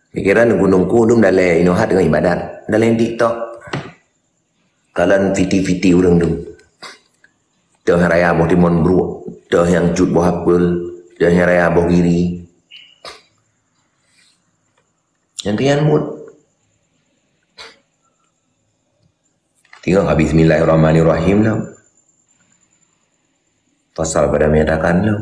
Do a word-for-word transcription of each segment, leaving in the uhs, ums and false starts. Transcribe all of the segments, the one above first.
Pikiran gunong kudum dalai inohat dengan ibadat. Dalai TikTok. Kalan fiti-fiti ureuëng tu. Teuh raya boh timon bruk, teuh nyang cut boh apel, teuh nyang raya boh giri. Yang tian mut. Tengok habis Bismillahirrahmanirrahim lah. Pasal pada menyatakan lah.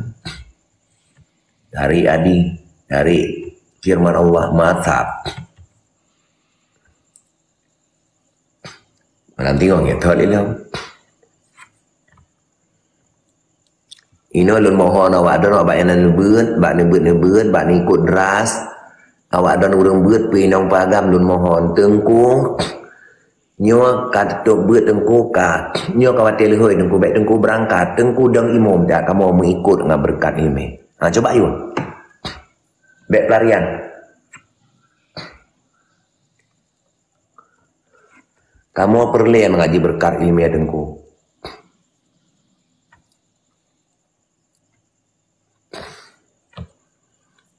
Dari adi, dari firman Allah, mata. Malam tengok ya, tak lelom. Inoe lôn mohon awak droe bak nyang neubeuet, bak neubeuet-neubeuet, bak neukot dras. Awak droe ureuëng beuet peuinong pagam lôn mohon. Teungku, nyoe ka teutôp beuet teungku ka. Nyoe ka watée leuhôi teungku, bék teungku beurangkat. Teungku dong imum dak kamoe meuikot ngon beureukat iéleumé. Ha, cuba yue. Bék peularian. Kamoe peureulée meungaji beureukat iéleumé teungku.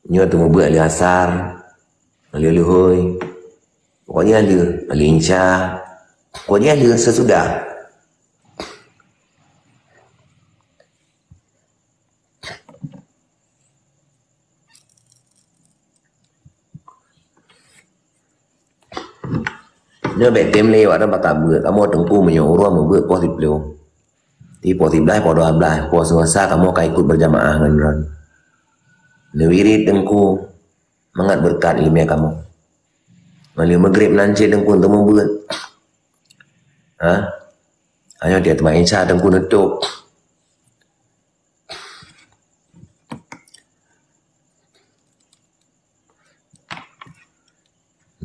Nyoe teumeubuet lé asar, lé leuhôi. Pokoknya lé, lé insya. Pokoknya lé sesudah. Nyoe bék tem lé awak nyan bak tabeuet. Kamoe teungku meunyoe uroe meubeuet poh siplôh. Di poh siblaih, poh dua blaih, poh Selasa kamoe ka ikut berjamaah ngon droen. Neuwirit teungku, mangat beureukat iéleumé kamoe. Ngon lheueh Maghrib nan cit teungku teumeubuet. Ha? Ayo dia teuma insya teungku neutôp.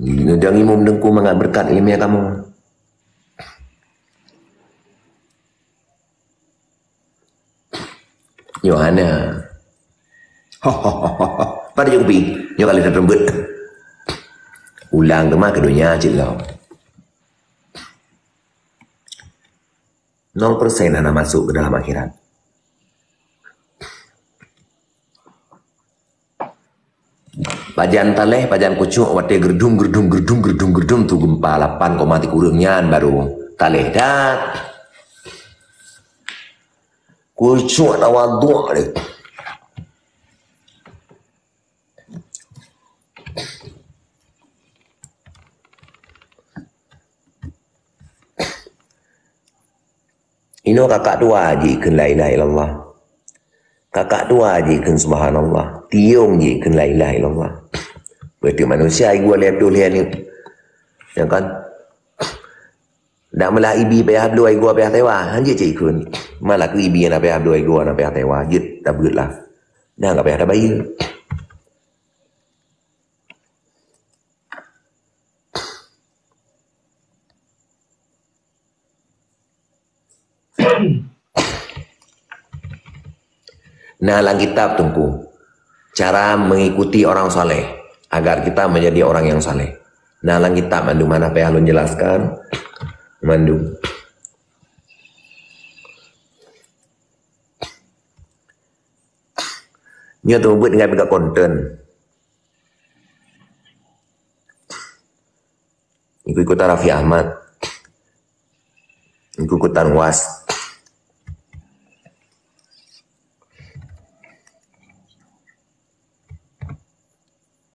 Neudong imum teungku mangat beureukat iéleumé kamoe. Yohana. Pada jong pi, nyoe kali dah rembet. Ulang teuma ke dunia cit lom. Nol persen hana masuk ke dalam akhirat. Pajan taleh, pajan kucuk, watée gerdum, gerdum, gerdum, gerdum, gerdum tu gempa lapan koma tiga kureueng nyan baru taleh dah. Kucuk tawaduk deh. Inoe kakak tua jikheun la ilaha illallah. Kakak tua jikheun subhanallah. Tiong jikheun la ilaha illallah. Beutôi manusia igoe lhée ploh lhée ni. Ya kan? Dak meulah ibi payah bloe igoe payah tewa. Hanjeuet cit ikheun. Malah keu ibi na payah bloe igoe na payah tewa. Jeuet tabeuet lah. Nyang ka payah tabayeue. Nah, lam kitab teungku, cara mengikuti orang saleh agar kita menjadi orang yang saleh. Nah, lam kitab mandum hana payah lôn jelaskan. Mandum. Nyoe teuma buet dengan peugah konten. Ikut-ikutan Raffi Ahmad. Ikut-ikutan was.